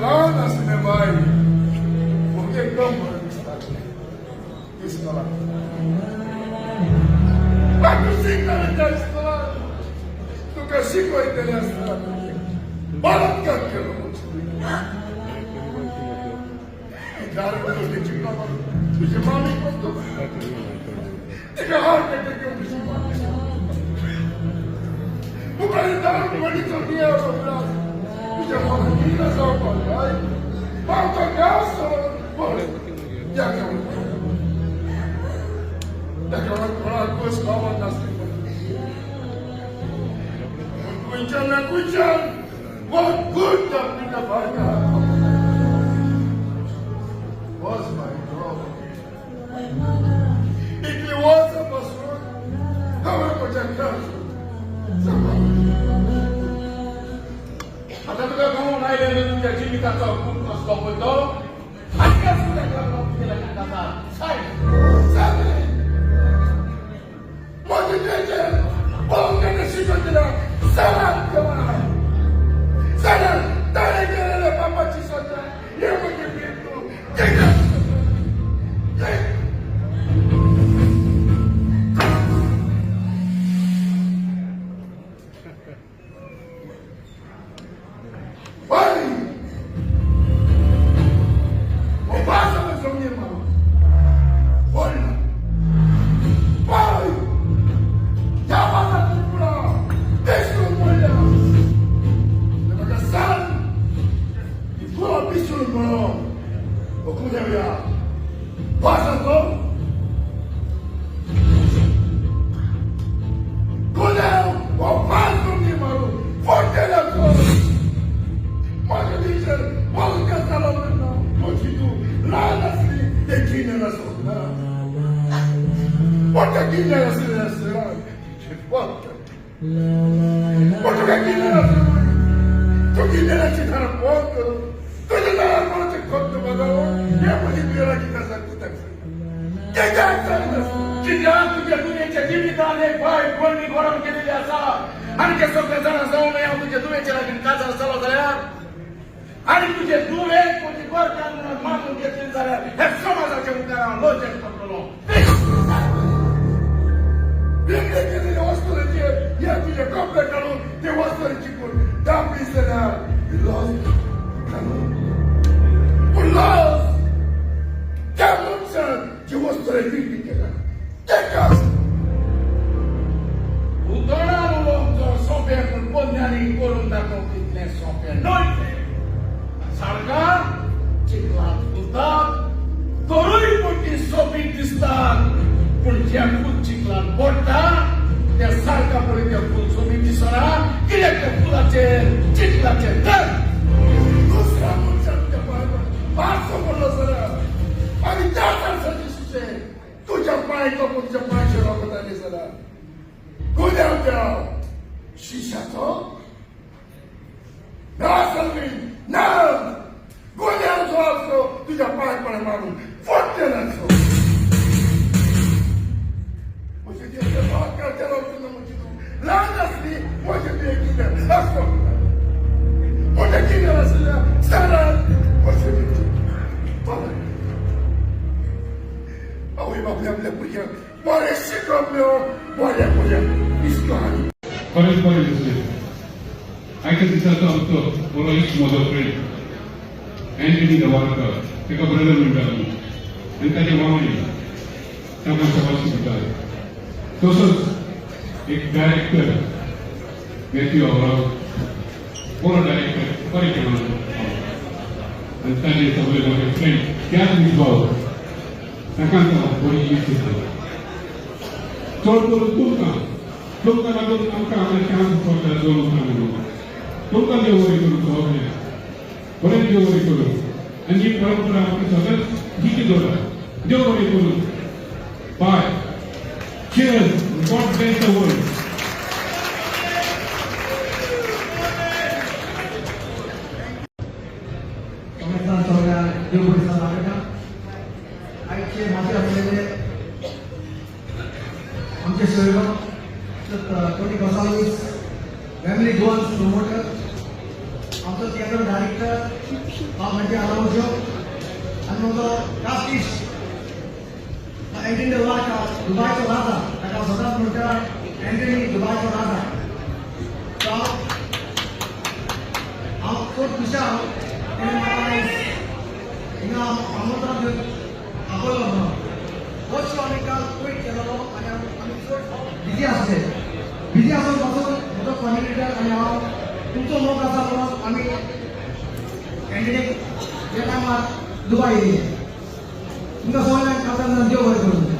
ल्हान आसलें बाय एकदम बरें दिसतालें इस्कोलाक. तूं शिकतलें त्या इस्कोलाक, तुका शिकयतलें आसतना बलात्कार केलो. दारू चिकलो तुजे मामी करतो, तिका हार्ट अटॅक येवन तुजी मामी मुखार दारू बडीचो दिया. तुज्या मामी जावपाक जाय. हांव तो गांव सोडून त्या त्या गांवात कोणाक बस गांवात नासली. खंयच्यान ना खंयच्यान what good the Peter Parker was my job. इतली वर्सां पासून हांवें म्हज्या घर सांबाळ्ळें. आतां तुका कळून आयलें तुमच्या जिविताचो खूब कसलो पळय तो. आजकाल सुद्दां तुजें लग्न जाता सायब. सागलें. म्हजें तेजेर भोंवतणी शिकयतल्या सरान केला सरान ताणें केलेल्या बापाची सजा हे म्हजें मृत्यू. Bali! Mobasa mesomnyema. Bola. Bali! Yabana Tripura. Bisu moya. Nemakasan. Ikula bisu moyo. Okunya. Pasa to. Kunel, opaso mi maru. Forte la cosa. माझ्या teacher मला चालवलं ना म्हजी तूं ल्हान आसली ते गिन्यान आसोंक ना. मोठ्या गिन्यान आसलें आसलें मोठ्या गिन्यान आसलें. तूं गिन्यानाची दारां बंद करून तुज्या दारार कोणाचें खत बदलून हे म्हजी तुज्या लागीं सांगता कित्याक सांगता? कित्याक तुज्या दुयेच्या जिवितान एक बाय कोणी घोडोवन केलेली आसा आनी ते सगळे जाणां जावन हांव तुज्या दुयेच्या लागीं काजार जालो जाल्यार आनी तुजे दुयेक म्हजी गोरकार म्हणून मानून घेतली जाल्यार हे समाजाच्या मुखार हांव लजेक पडटलो. वेगळे केलेले वस्तूचे हे तुझे कपडे काढून ते वस्तू चिकून दाबली जाल्यार लॉस पूण लॉस त्या मनशान जी वस्तू विक्री केल्या तेका. उतरान उलोवंक चड सोंपें, पूण पन्न्यांनी करून दाखोवंक तितलें सोंपें न्हय तें. साळकां चिखलांत फुलतात तरूय पूण ती सोबीत दिसतात, पूण जें फूल चिखलांत पडटा त्या साळकां पळय तें फूल सोबीत दिसना, कित्याक त्या फुलाचेर चिखलाचें दर. दुसऱ्या मनशान त्या पांय पांचसो पडलो जाल्यार आनी त्या वर्साची सुशेग तुज्या पांय तोपून तुज्या पांयचे रगत आयलें जाल्यार गुन्यांव त्या शिशाचो ना सलवीन ना. गुन्यांव जो आसलो तुज्या पांय पडे मारून फोडटेल्याचो. म्हजें जे बलात्कार केलो तुका म्हजी तूं ल्हान आसली म्हजें तुवें कितें आसलो म्हजें कितें आसलें सरान म्हजें आवय बापूय आपल्या भुरग्यांक बरें शिकप मेळोवप बऱ्या भुरग्यांक इस्कोलांनी. खरेंच बरें दिसलें. आयच्या दिसाचो आमचो बरो इश्ट, म्हजो फ्रेंड अँथनी दवारकर, ताका ब्रदर म्हणटा आमी, आनी ताचे वांगडी, ताका शाबाशी दितात. तसोच एक डायरेक्टर मॅथ्यू अब्राहम, बरो डायरेक्टर, बरें केलां. आनी ताजे सगळे म्हजे फ्रेंड त्याच भाव, ताका बरी इश्ट दिता. चड करून तुमकां तुमकां लागून आमकां हांगा चान्स पडटा दोन उतरां म्हणून. तुमकां देव बरें करूं, सगळें बरें देव बरें करूं आनी ही परंपरा आमची सदांच जिती दवरात. देव बरें करूं. Bye. Cheers. God bless the world. कमेंट्सान सगळ्या देव बरें. आयज आनी म्हजो खास इश्ट एंटनी वाका, दुबायचो राजा. ताका सदांच म्हणटा, एंटनी दुबायचो राजा. तो हांव खूब खुशाल, तेणें म्हाका आयज हिंगा आमंत्रण दिवन आपयलो म्हणून. हो आमी काल पयत केलेलो आनी आमी चड बिजी आसले. बिजी आसून पासून म्हजो कॉर्डिनेटर आनी हांव, तुमचो मोग आसा म्हणून आमी एंटनीक ह्या टायमार दुबाय येयले. तुमकां सगळ्यांक खासा देव बरें करूं.